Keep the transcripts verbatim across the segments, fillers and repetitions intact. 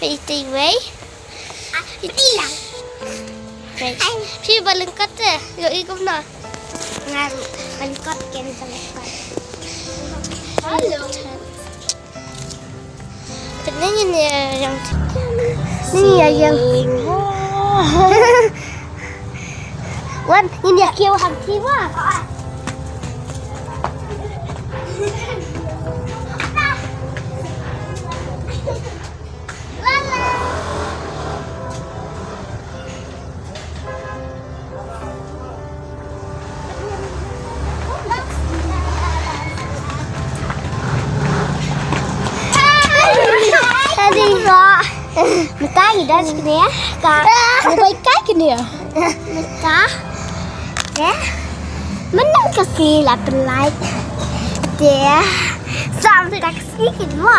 Phi te wei. Phi lang. Phi ba lyngkot te. Yo i kumno. Ngan lyngkot ken lyngkot. Hello. Pynne ni ni yang. Ni ya yang. Wan, ni ya kiew ham ti wa. Mynta ngi don kane ka mobile kai kane. Mynta te mynta ka sngi la pynlait te sam ta ka sngi kit mo.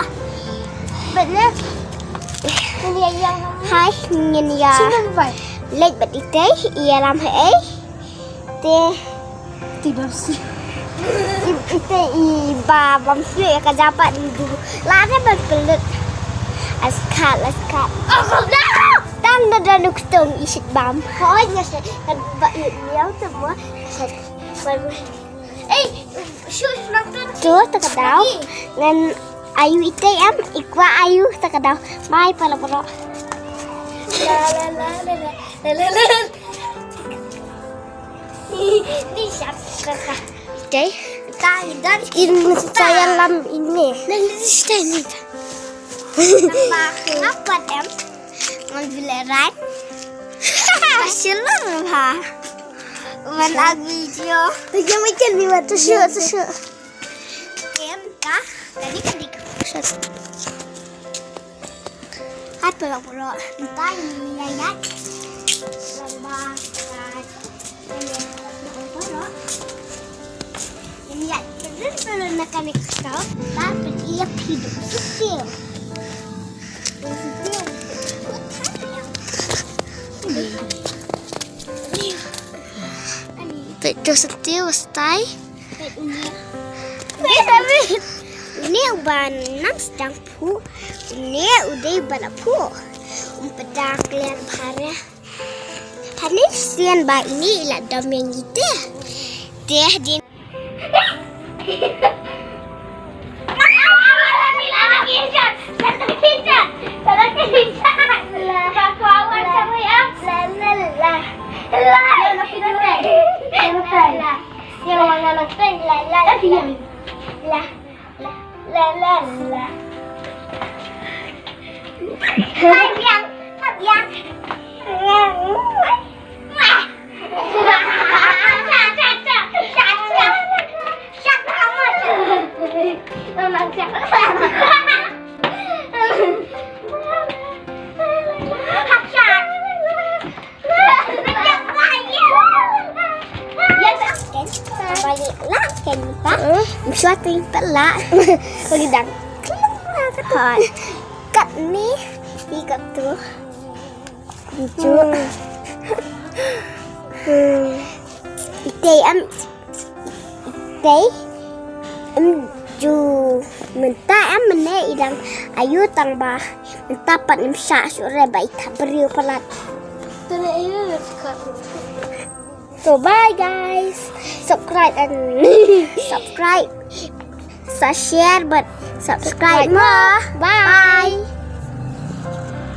Bad ne ngin ïa ïa hai ngin ïa leit bad ite ïa ram ha ei. Te ti bam si. Ite i ba bam si ka japat ni du. Lare ban pelut. Askat askat. Tang da da nuk tong i sit bam. Hoi nga se kan ba i miau te mo. Ei, shu nang tu. Tu ta ka daw. Ngan ayu ite em ikwa ayu ta ka daw. Mai pala pala. La la la la la. La la la. Ni siap kaka. Ite. Ka idan in saya lam ini. Nah, ini stay ni. Nama ngapa em? Ngan bileran. Masih lama. Mana video? Lagi macam ni mah tu syuk tu syuk. Em ka tadi tadi ka. Hat pura pura. Entah ni ayat. Lama. Ini ya, perlu nak kena kau, tapi ia hidup kecil. Pet tu sentiu stai. Pet ini. Pet ini. Ini uban nang sedang pu. Ini udah uban pu. Umpedak lian parah. Hani sian ba ini ila dom yang gitu. Deh din. La la la. Hai biang, hai biang. Balik lah kan pa. Mswa ting pala. Bagi dang. Hot. Kat ni ikat tu. Itu. Itei am. Itei em ju mynta em mynne i dang ayu tang ba mynta pat nym shah shuh re ba i thap briew palat. So bye guys. Subscribe and subscribe. Sa share bad subscribe mo. Bye.